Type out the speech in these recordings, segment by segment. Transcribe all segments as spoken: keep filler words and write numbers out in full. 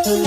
Amang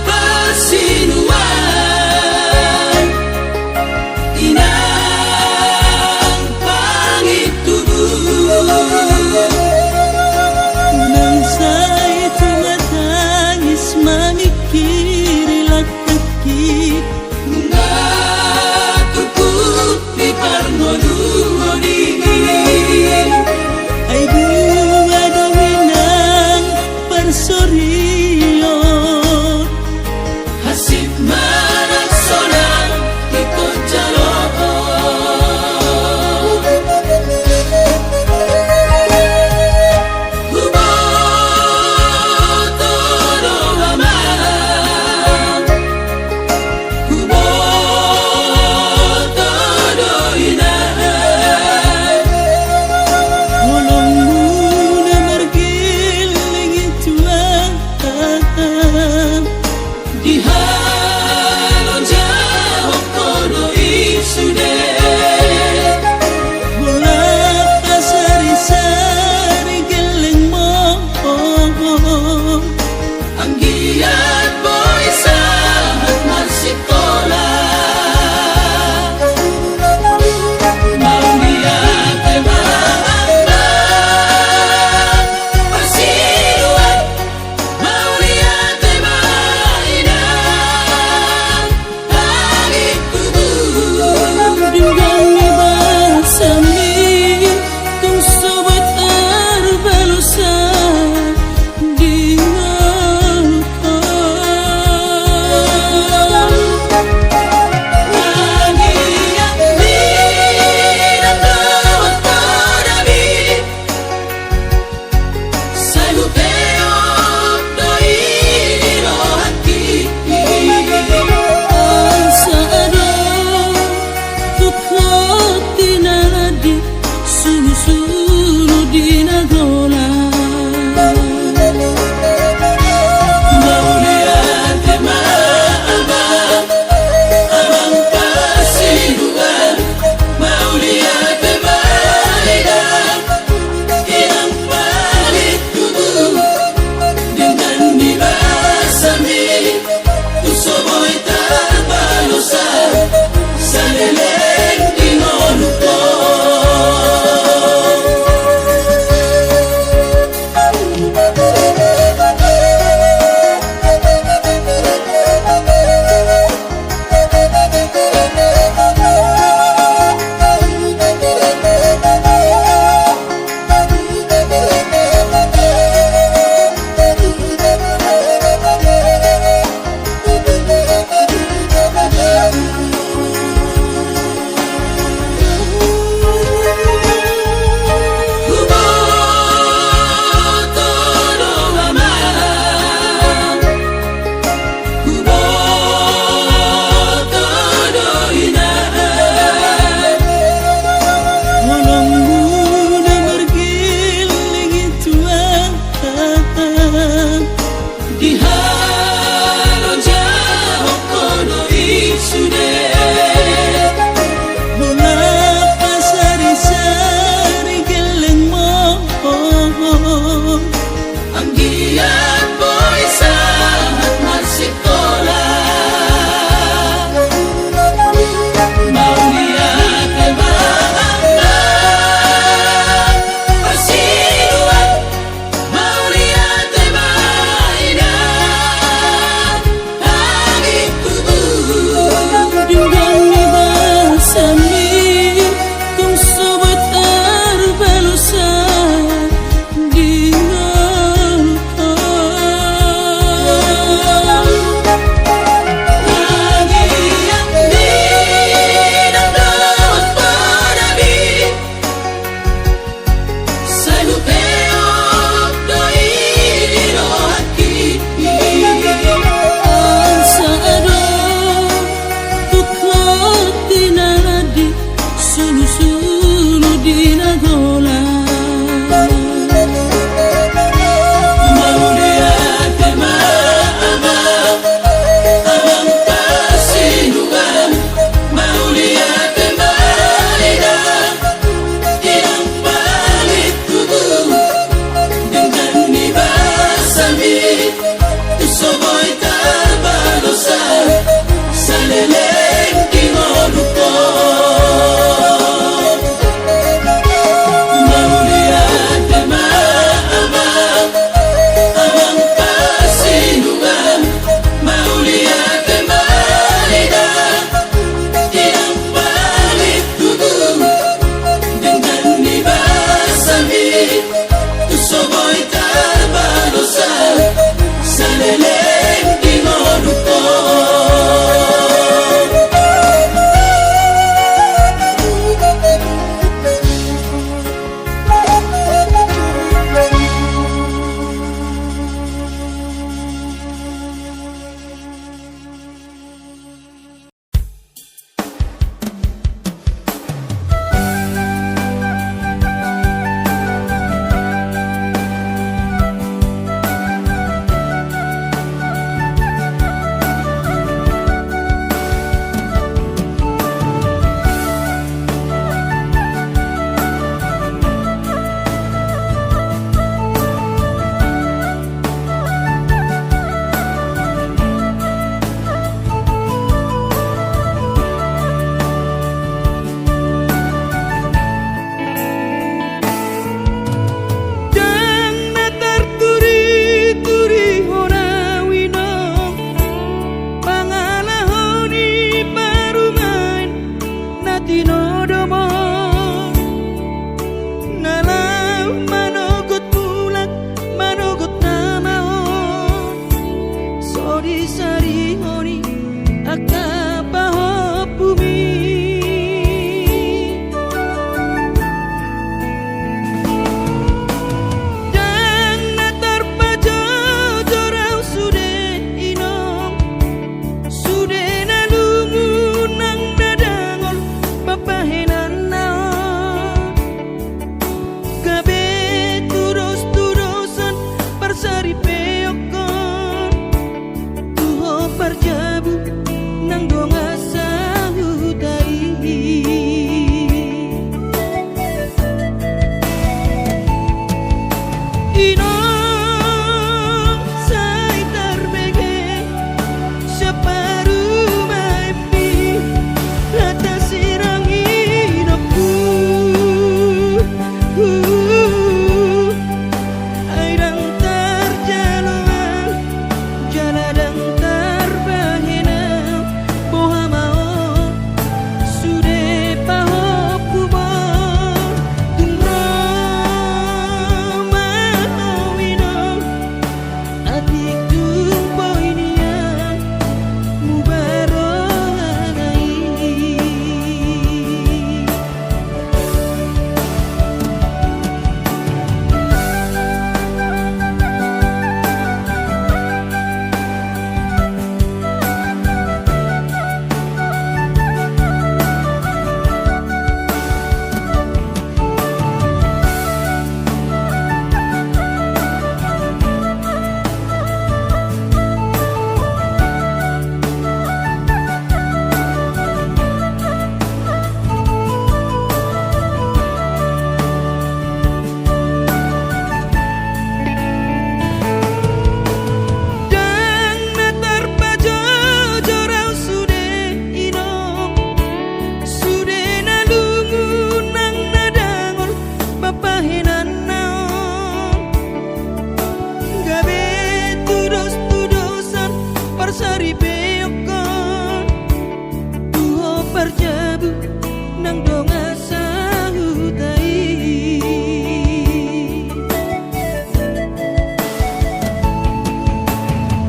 parsinuan, inang pangintubu. Unang sai tumatangis mamingkiri langkatki. Nunga turpuk di parngoluhon i. Ai dua do inang parsorihon. Hansit manang sonang ingkon jalo. Huboto do amang, huboto do inang. Holongmuna margelleng i tulang. Dihalojahonkon do i sude. Holan pasarisari gellengmon. Anggiat boi sahat marsikola. Mauliate ma amang parsinuan. Mauliate ma inang pangintubu. Denggan ni basami tung so boi tarbalosan di ngolungkon. Anggiat ni na dohot poda mi. Sai hupeop do i rohangki. Asa adong tu hoti na di sulusulu di na golang. Mauliate ma amang, amang parsinuan. Mauliate ma inang, inang pangintubu. Denggan ni basami tung so boi tarbalosan saleleng di ngolungkon. Holongmuna margelleng i tulang. Dihalojahonkon do i sude. Holan pasarisari gellengmon. Anggiat boi sahat marsikola. Mauliate ma amang parsinuan. Mauliate ma inang pangintubu. Denggan ni basami tung so boi tarbalosan di ngolungkon.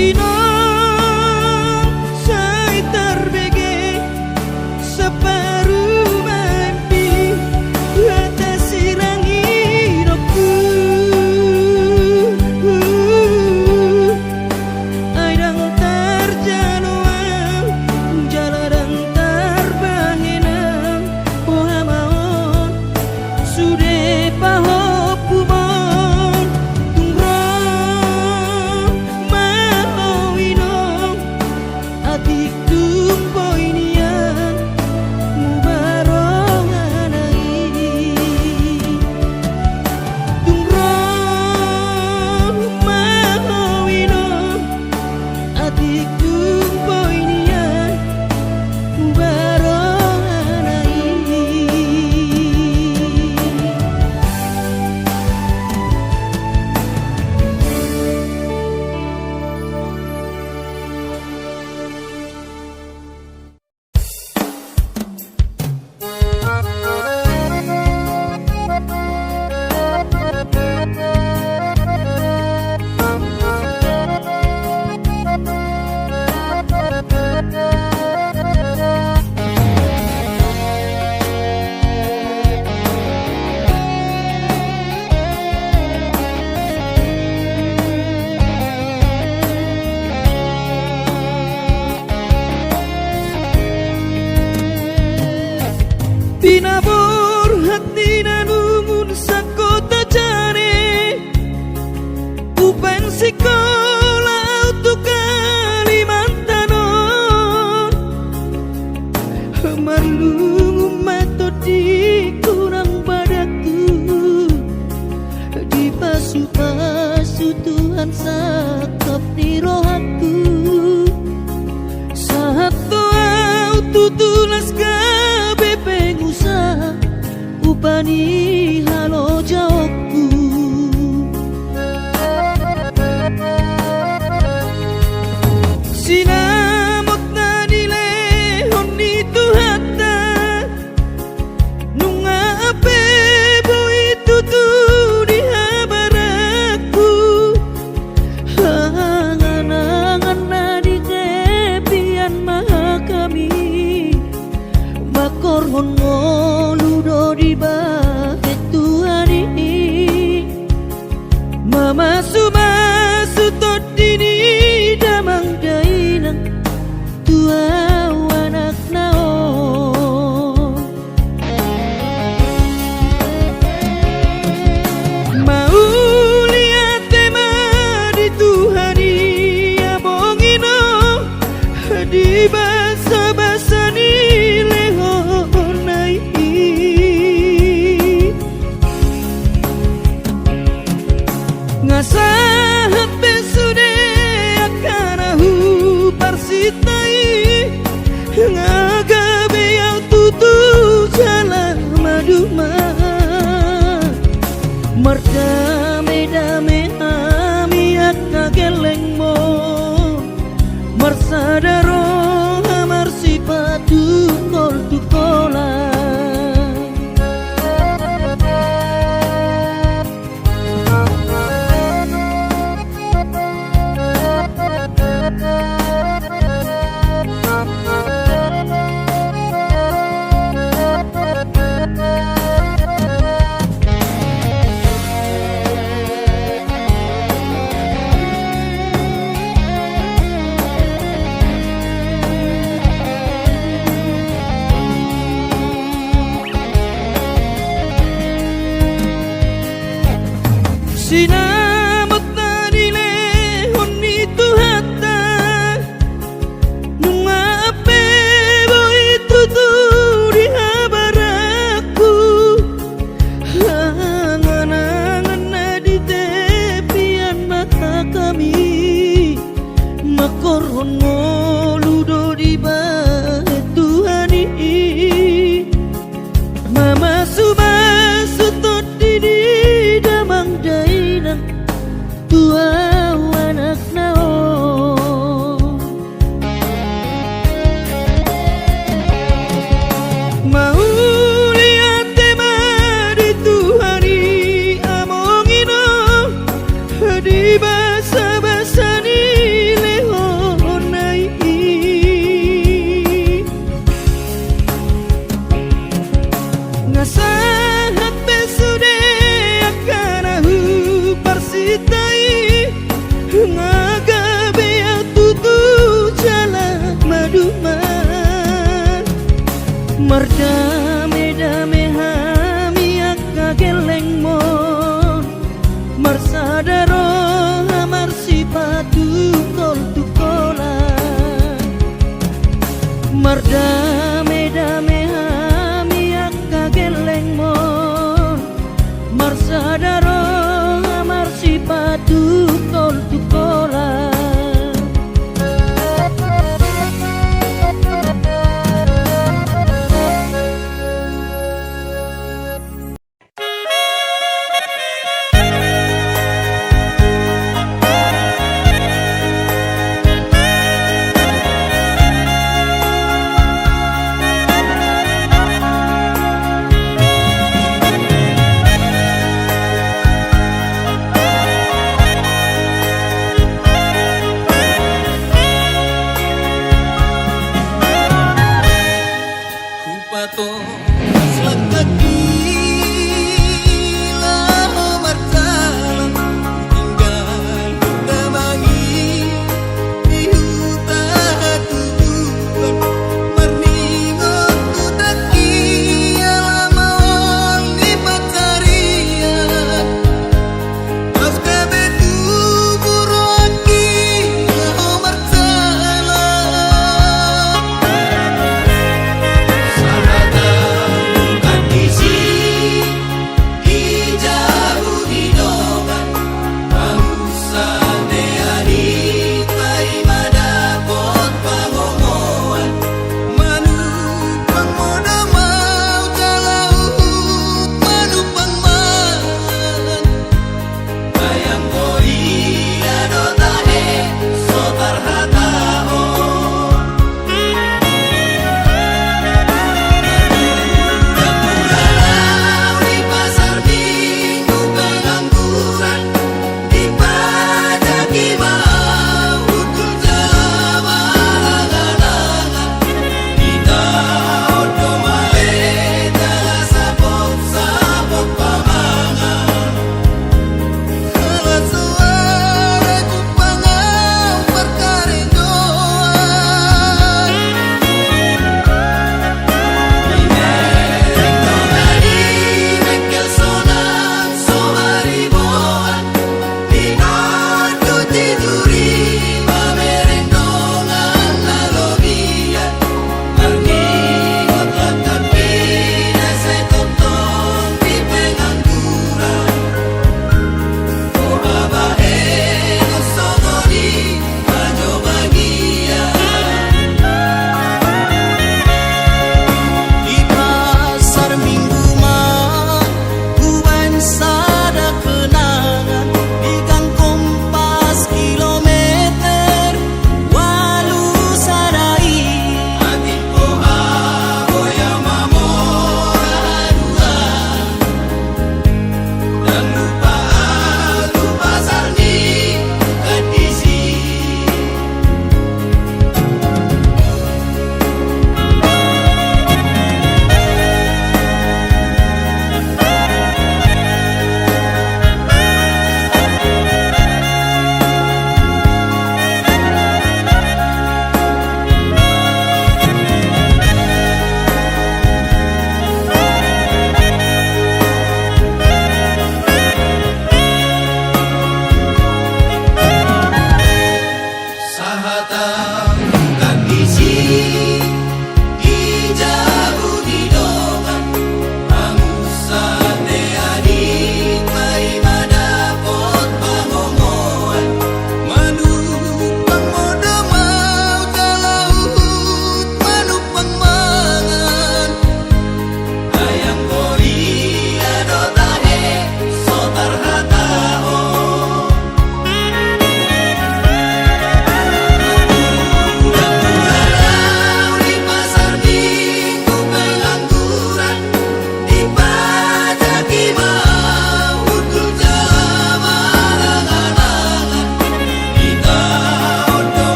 Inong sai tarbege saparumaenpi hata sirang inongku. Ai ndang tarjalo au jala ndang tarbahen au, o hamaon, sude pahompu mon. Tung ro ma ho inong, atik tung boi nian muba rohana i. Tung ro ma ho inong, atik tung boi nian muba rohana i. Pinaborhat ni na lungun sangkota jane, hubaen sikola au tu Kalimantan on. Marlungun ma tondingku nang badanku, dipasupasu Tuhan sangkap ni rohangku. Sahat do au tutu las gabe pengusaha, upa ni halojaonku. Sinamot na nilehon ni Tuhanta, nunga pe boi tutu di habaranku. Angan-angan na di tepian ma hami, mangkorhon ngolu do dibahen Tuhan i. Mamasu-masu tondi ni damang dainang tu au anakna on. Mauliate ma di Tuhan i among inong, di basa-basa ni lehonna i. Nga sahat be sude angka na huparsinta i, nga gabe au tutu jala maduma. Mardame-dame hami angka gellengmu, marsada roha marsipatu tungkol-tungkolan. Sinamot na nilehon ni Tuhanta, nunga pe boi tutu di habaranku. Angan-angan na di tepian ma hami, mangkorhon ngolu do dibahen Tuhan i. Mamasu-masu tondi ni damang dainang tu au anakna on. Mauliate ma di Tuhan i among inong, di basa-basa ni le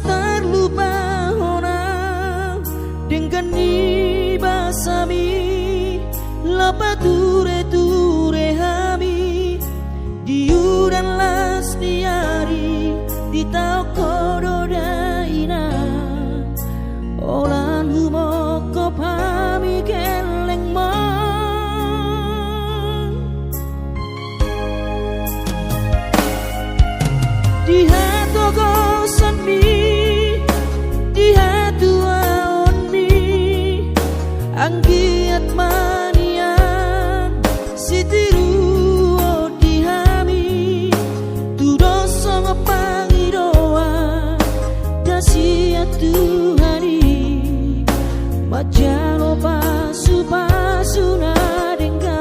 Tarlupa hona denggan ni basami, laho patureture hami di udan las ni ari, ditaon ho do dainang holan humongkop hami gellengmon. Di hatogosanmi, di hatuaonmi, anggiat ma nian sitiruon di hami, tudos songon pangidoan na sian Tuhan i, manjalo pasupasu na denggan.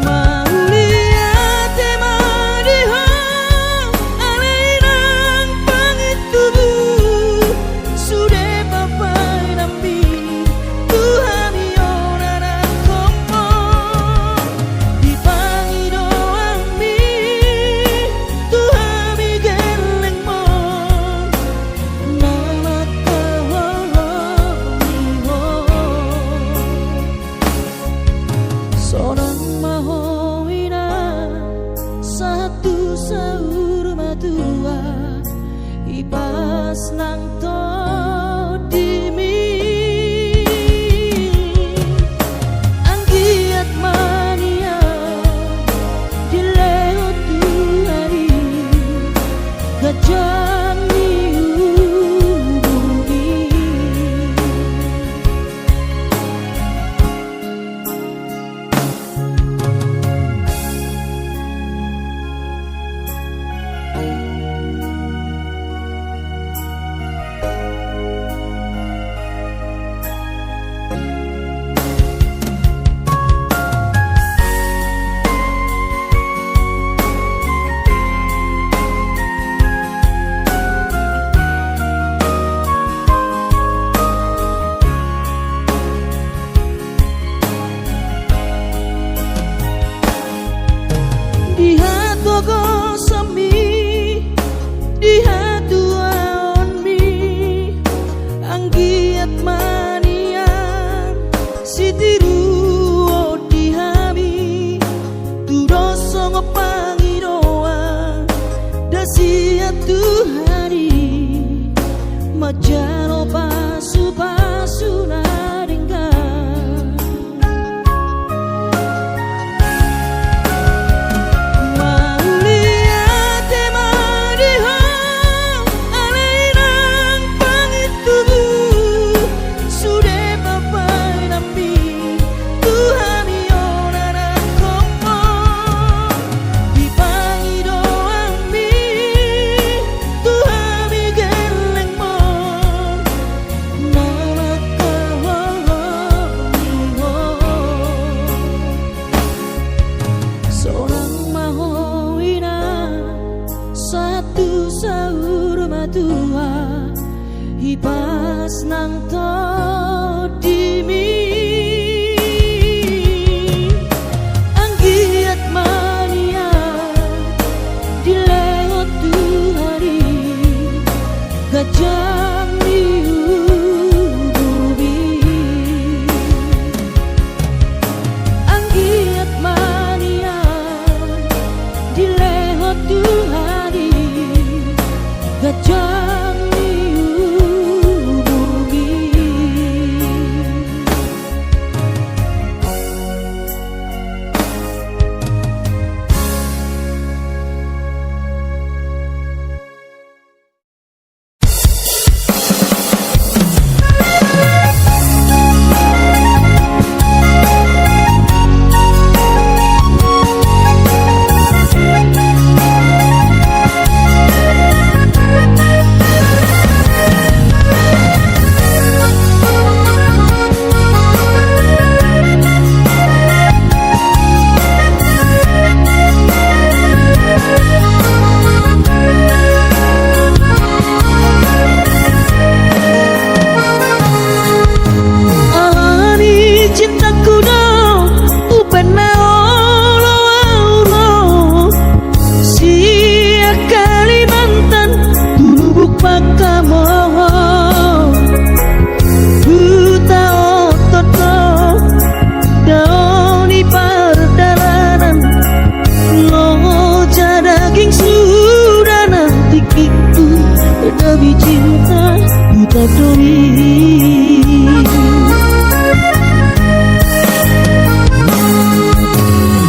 Mauliate ma di Ho ale Inang pangintubu, sude pambahenanmi tu hami on anakkonmu, di pangidoanmi tu hami gellengmon, na mangkaholongi Ho. Sonang ma Ho Inang, sahat tu saur matua, hipas nang tondimi. Anggiat ma nian dilehon Tuhan i ganjang ni umurmi. Di hatogosanmi, di hatuaonmi, anggiat ma nian sitiruon di hami, tudos songon pangidoan na sian Tuhan i, manjalo pasupasu na denggan. Mauliate ma di Ho ale Inang pangintubu, sude pambahenanmi tu hami on anakkonmu, di pangidoanmi tu hami gellengmon, na mangkaholongi Ho. Sonang ma Ho Inang, sahat tu saur matua, hipas nang tondimi. Anggiat ma nian dilehon Tuhan i ganjang ni umurmi. Anggiat ma nian dilehon Tuhan i ganjang ni umurmi.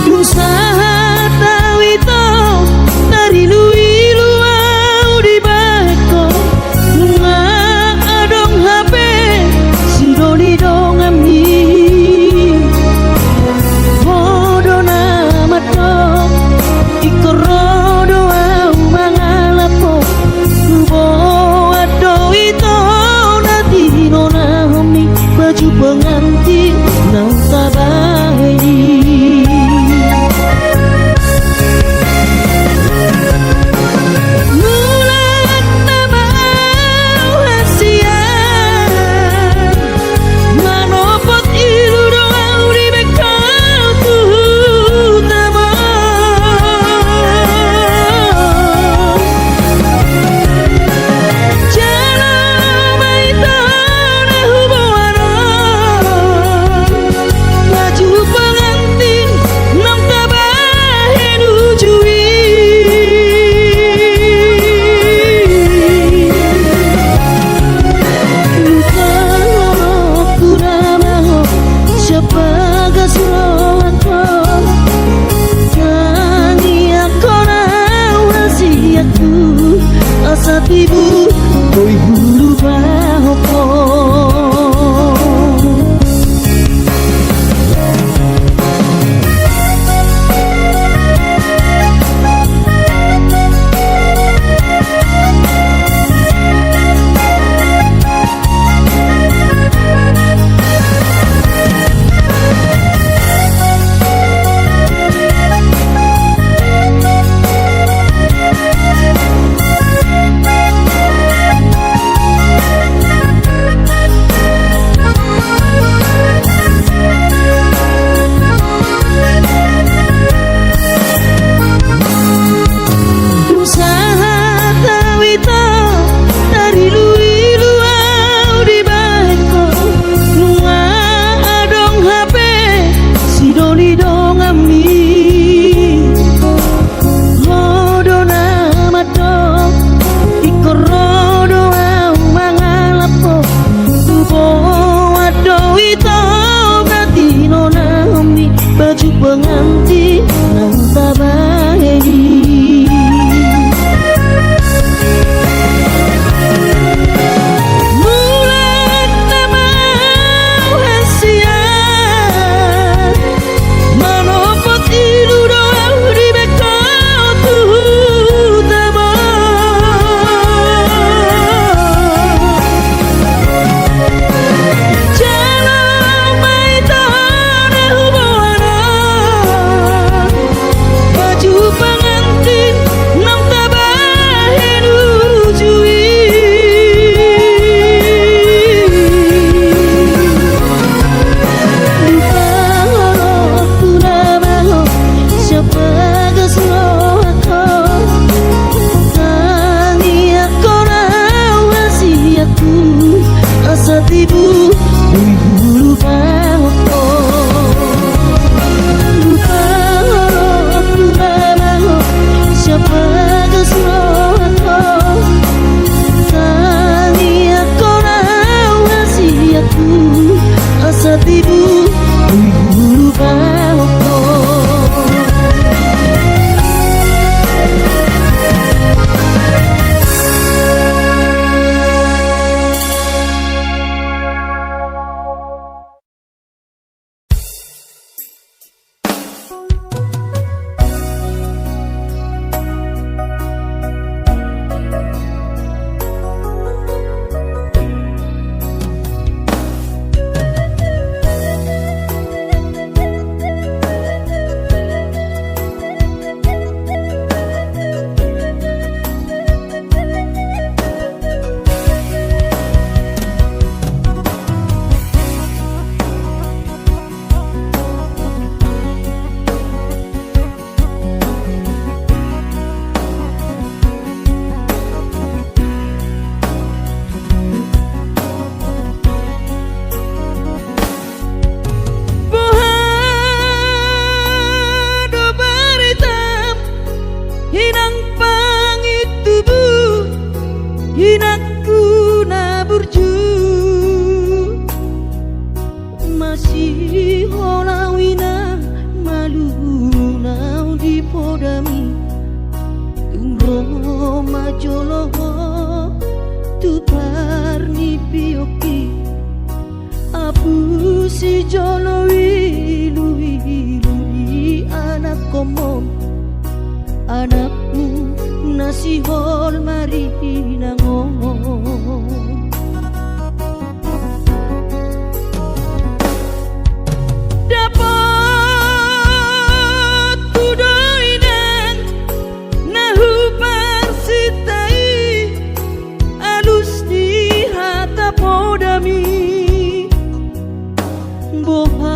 Dung sahat au ito tariluilu au dibahen ho, nunga adong hape sidoli donganmi. Ho do na mandok, ingkon ro do au mangalap ho. Huboan do ito na tinona Jolo ho tu parnipiongki, apusi jolo iluilu ni anakkonmon, anakmu na sihol marinang on. Dapothu do inang na huparsinta i, alus ni hata podami. Boha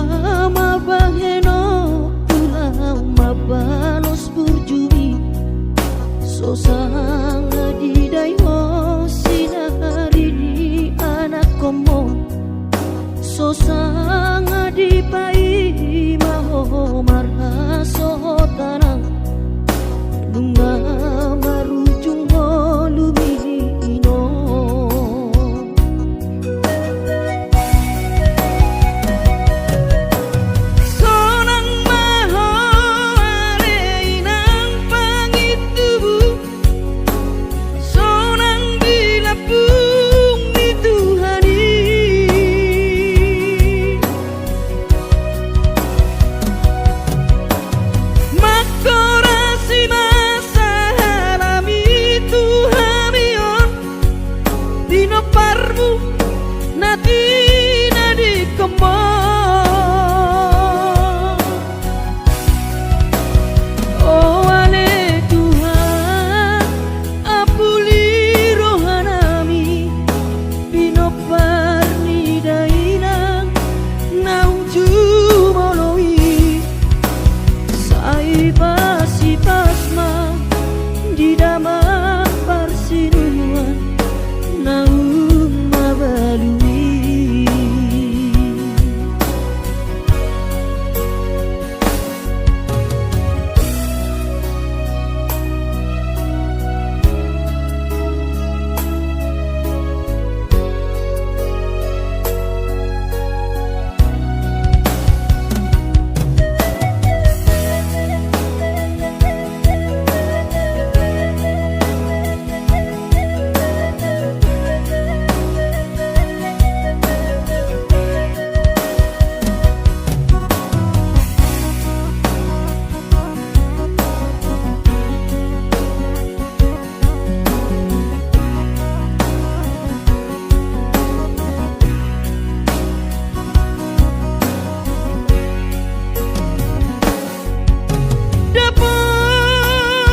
ma bahenonku laho mambalos burjumi, so sanga didai ho sinari ni anakkonmon. So sanga dipaima ho marhasohotan au, nunga marujung ngolu i on. Sonang ma ho ale inang pangintubu, sonang di lambung ni Tuhan i. Manghorasi ma sahalami tu hami on, pinomparmu na tinadingkonmon. O ale Tuhan, ampuli rohanami, pinompar ni dainang na uju molo i. Sai pasipas ma di damang parsinuan naung mabalu i.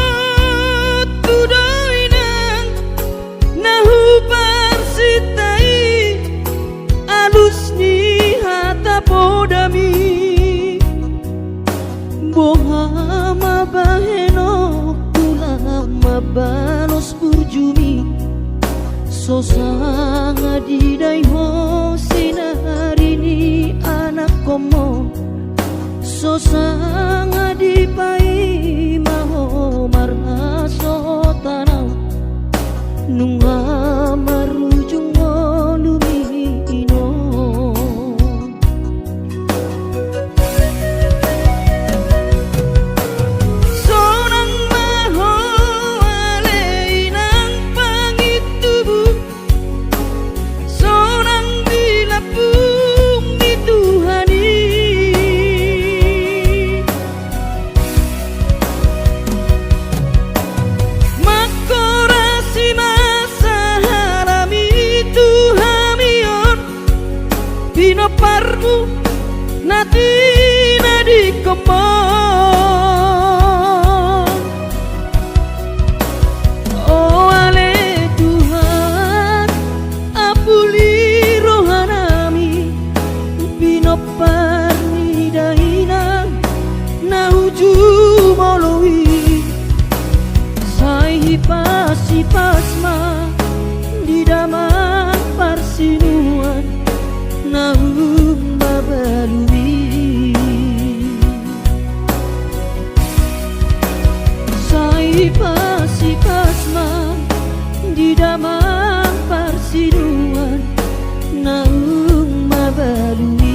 Dapothu do inang na huparsinta i, alus ni hata podami. Boha ma bahenonku laho mambalos burjumi, so sanga didai ho sinari ni anakkonmon. So sanga dipaima ho marhasohotan au, nunga marujung ngolu i on. Sonang ma ho ale inang pangintubu, sonang di lambung ni Tuhan i. Manghorasi ma sahalami tu hami on, pinomparmu na tinadingkonmon. O ale Tuhan, ampuli rohanami, pinompar ni dainang na uju molo i. Sai pasipas ma di damang parsinuan naung mabalu i. Sai pasipas ma di damang parsinuan naung mabalu i.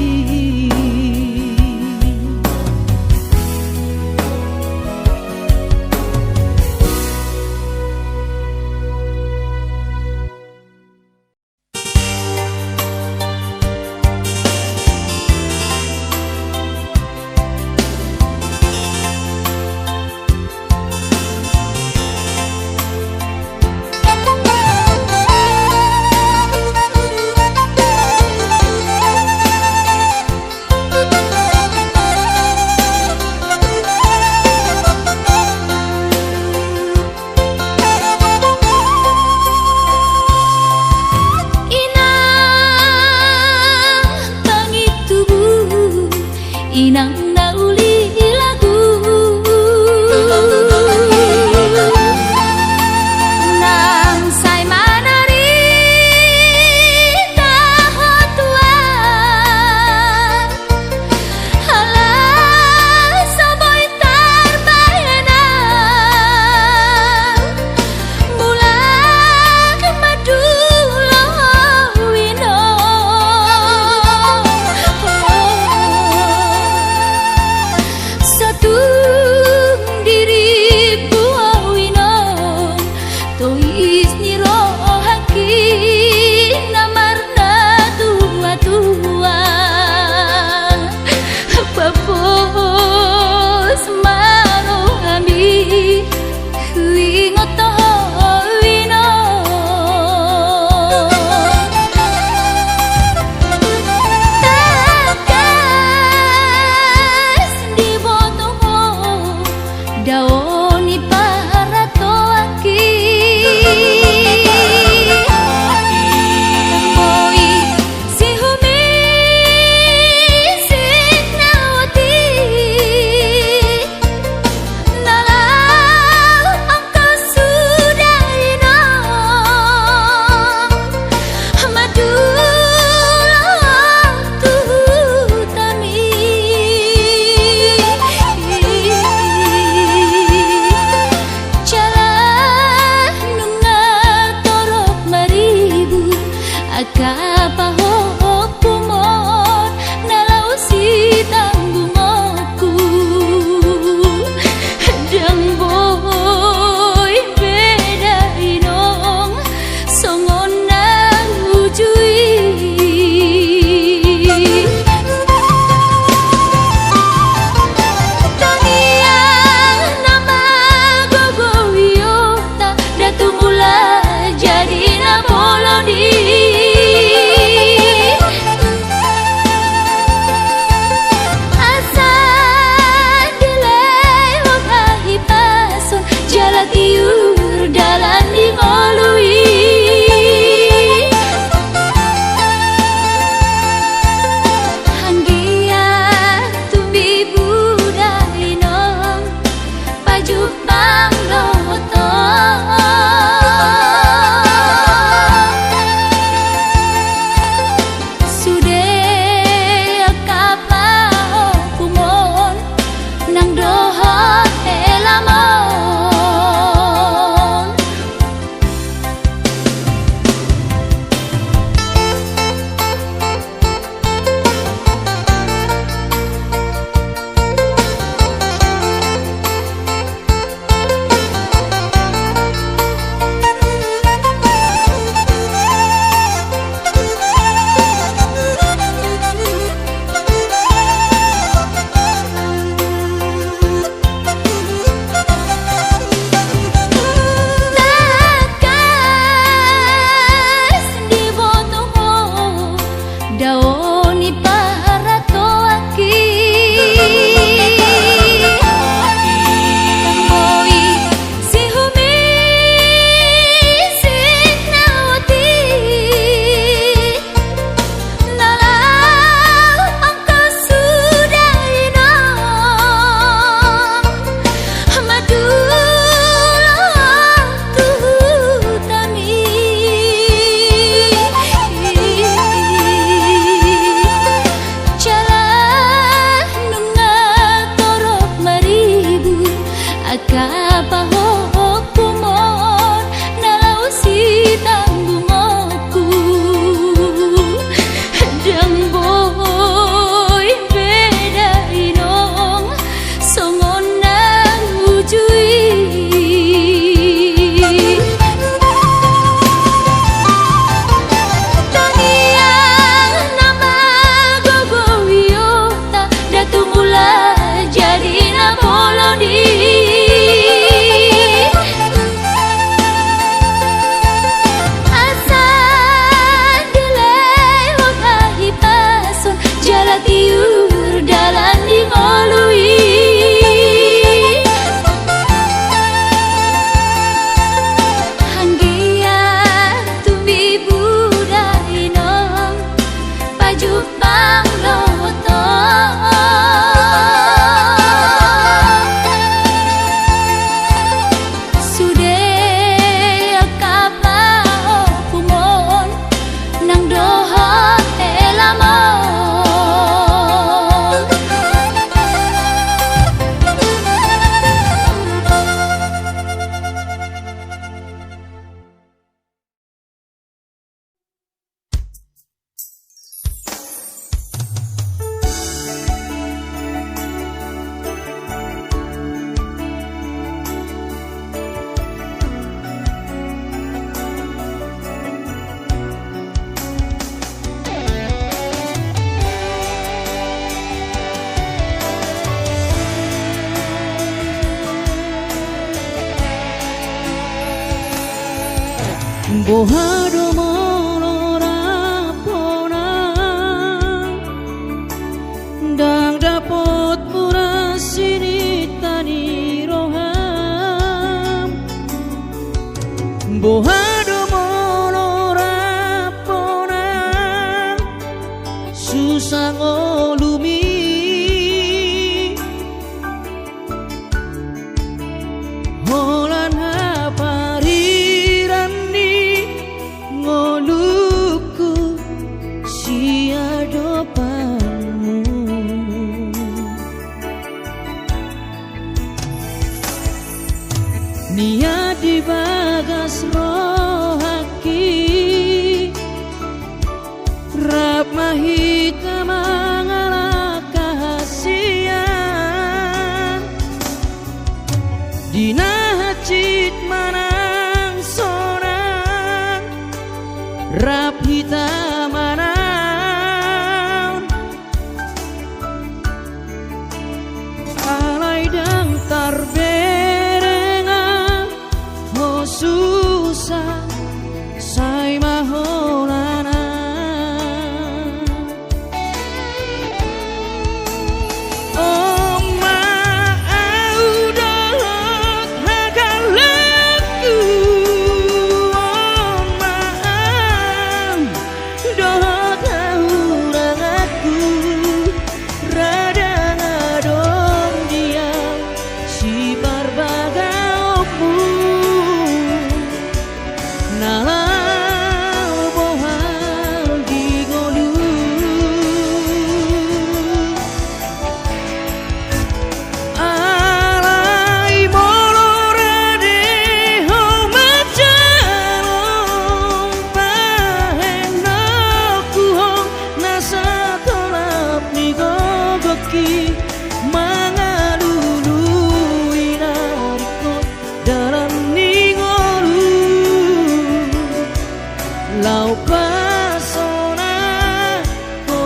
Pahompumon na laho sitanggungonku, ndang boi be da inong songon na uju i. Tangiang na magogo i ota, da tumula jadi na bolon i. Asa dilehon hahipason jala tiur dalan di ngolu i. Anggiat tumimbu da inong pajumpang dohot ho. Sude angka pahompumon nang dohot helamon. Boha do molo rap hona, ndang dapot mura sininta ni roham. Boha do molo rap hona, susa ngolumi. Holan hapariran ni ngolungku siadopanmu. Niat di bagas rohangki, rap ma hita mangalangka hasian. Di na hansit manang sonang, rap hita manaon. Alai ndang tarbereng ahu ho susa, sai ma holan. On ma ahu dohot hagaleonku, on ma ahu dohot hahuranganku, ra ndang adong di ahu siparbagaonmu na laho bohal di ngolu. Alai molo rade ho manjalo bahenonku ho na satolap ni gogoki, mangalului na ringkot dalan ni ngolu laho pasonang ho.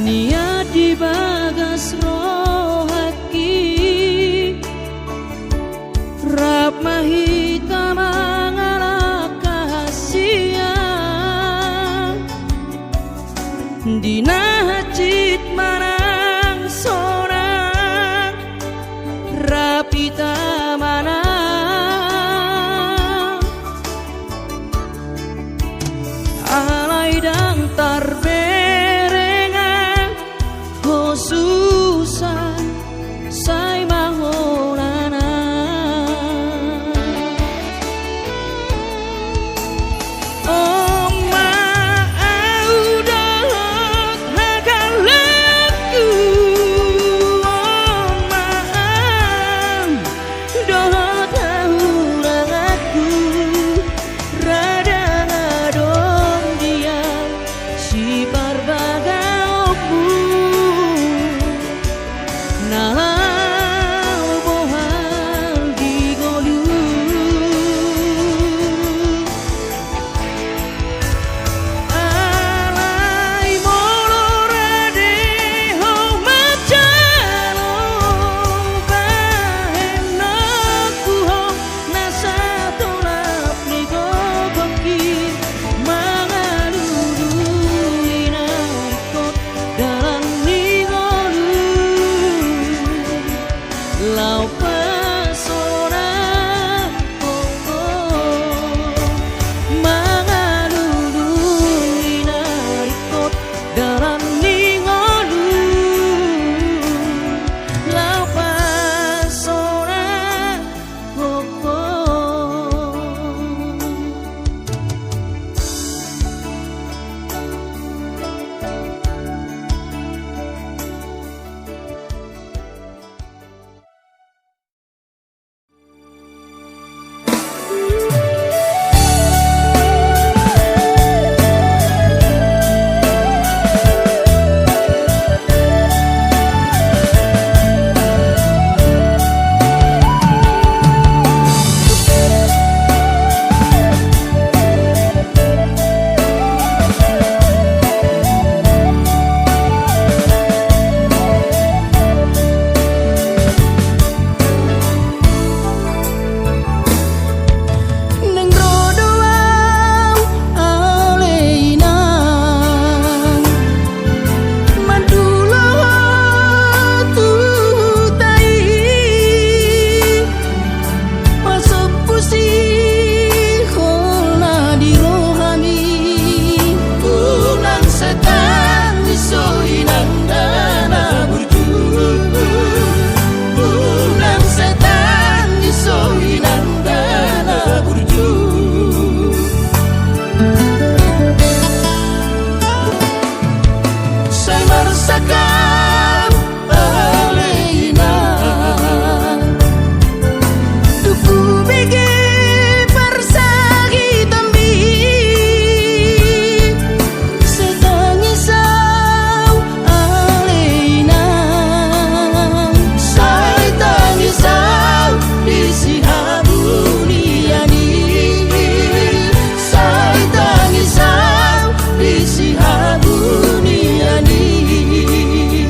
Niat di bagas rohangki, rap ma hita mangalangka hasian. Di na hansit manang sonang, rap hita manang. Alai ndang tarberengan ho susah sai manghola na. On ma ahu dohot hagaluonku, on ma ahu dohot hahuranganku, ra ndang adong di ahu siparbagaonmu na laho bohal di ngolu. Alai molo rade ho manjalo, bahenonku ho na satolap ni gogongki, mangalului na ringkot dalan ni ngolu, laho pasonang ho, mangalului na ringkot dalan ni ngolu, laho pasonang ho. Naeng ro do ahu ale inang, mandulo ho tu huta i, pasombu sihol na di rohami. Unang sai tangis ho inang da na burju, unang sai tangis ho inang da na burju. Sai marsangkap ale inang, tung hubege parsahitonmi. Sai tangis ahu ale inang, sai tangis ahu di sihabunian i, sai tangis ahu di sihabunian i.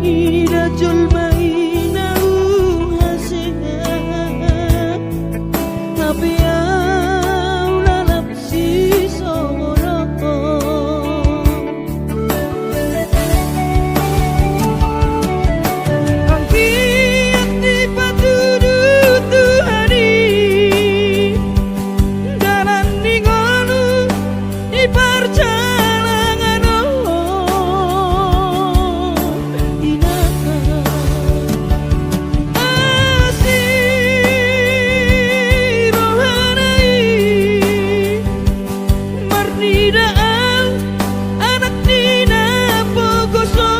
Ida jolma i naung hasea, hape au lalap sisongon on. Anggiat dipatudu Tuhan i dalan ni ngolu di parjalangan on, inang. Asi rohana i marnida au anak ni na pogos on.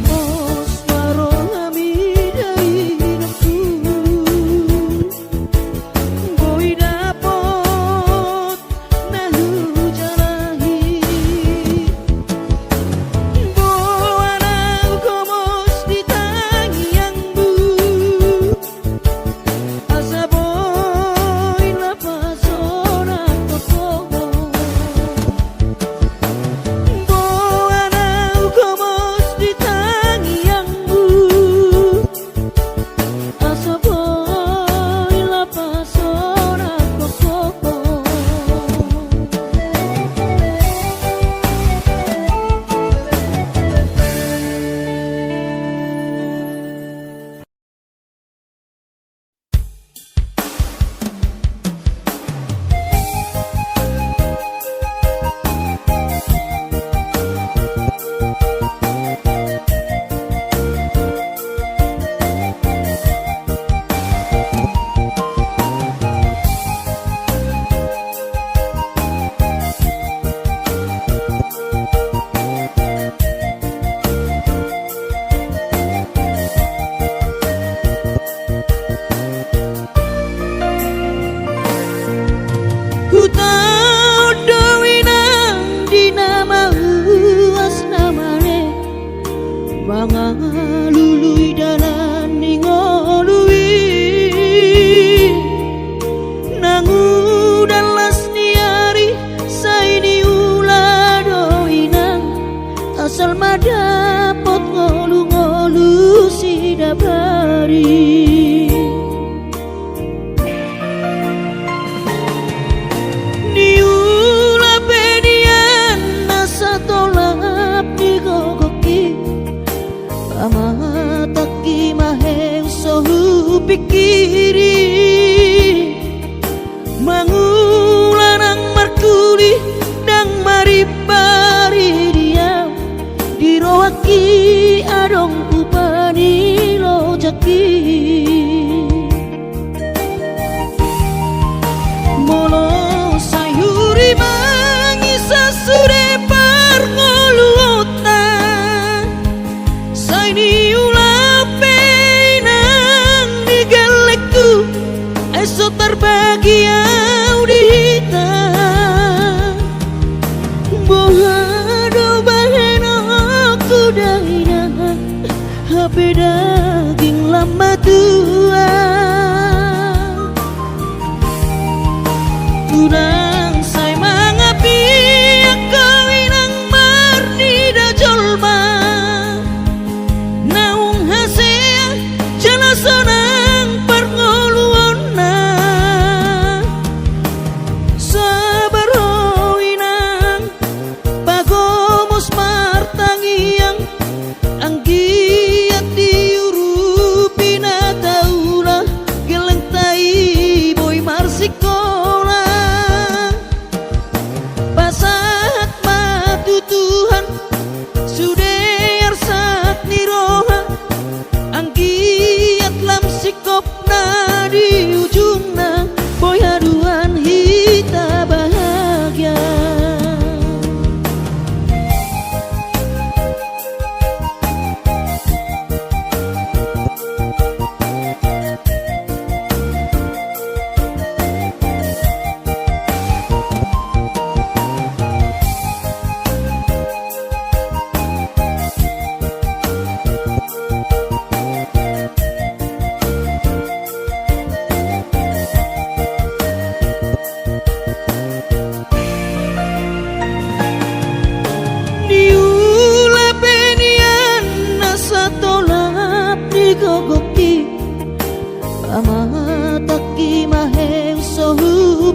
Pos ma roham ida inangku, boi dapot na hujalahi. Boan au gomos di tangiangmu, asa boi lapas sonang ho. Boan au gomos di tangiangmu, asa boi lapas sonang ho. Hutaon do inang di na mauas na male, mangalului dalan ni ngolu i. Nang udan las ni ari sai niula do inang, asal ma dapot ngolu-ngolu sidabari. Niula pe nian na satolap ni gogongki, pamatangki ma heng so hupingkiri. Mangula nang markuli ndang marimbar i di au, di rohangki adong upa ni lojangki. Molo sai hurimangi sasude parngoluonta, sai niula pe inang di gellengku, ai so tarbagi au di hita. Boha do bahenonku da inang, hape daging lam matua. Unang sai mangapian ho inang marnida jolma, naung hasea jala sonang parngoluonna. Sabar ho inang, pagomos martangiang, anggiat diu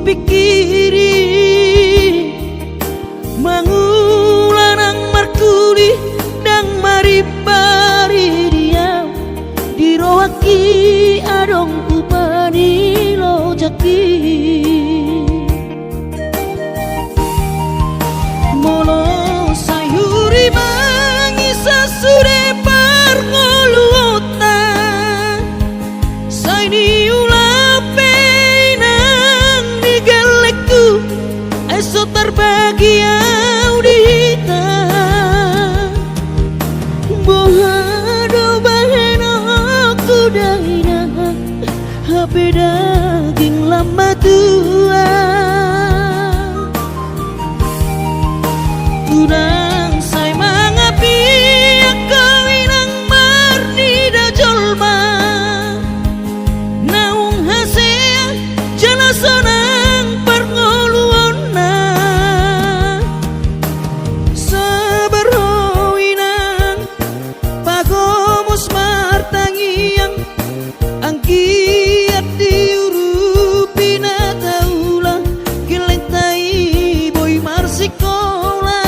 Pingkiri, mangula nang markuli, ndang marimbari dia, di rohangki adong upa ni lojakki. Molo sai hurimangi sasude parngoluonta, sai niula pe inang ni gellengku, ai so tarbagi au di hita. Boha do bahenonku da inang, hape daging lam matua. Unang sai mangapiak ho inang marnida jolma, naung hasea jala sonang parngoluonna. Sabar ho inang, pagomos martangiang, anggiat diurupi na taula, gellengta i boi marsikola.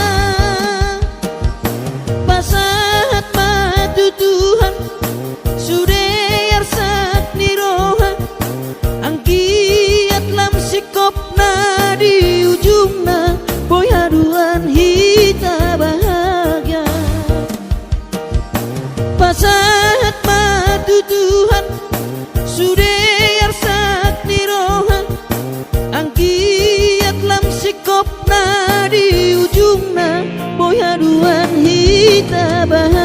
Pasahat ma tu Tuhan sude arsak ni roha, anggiat lam singkop na di ujungna, boi haduan hita bahagia. Pasahat ma tu Tuhan sude arsak ni roha, anggiat lam singkop na di ujungna, boi haduan hita bahagia.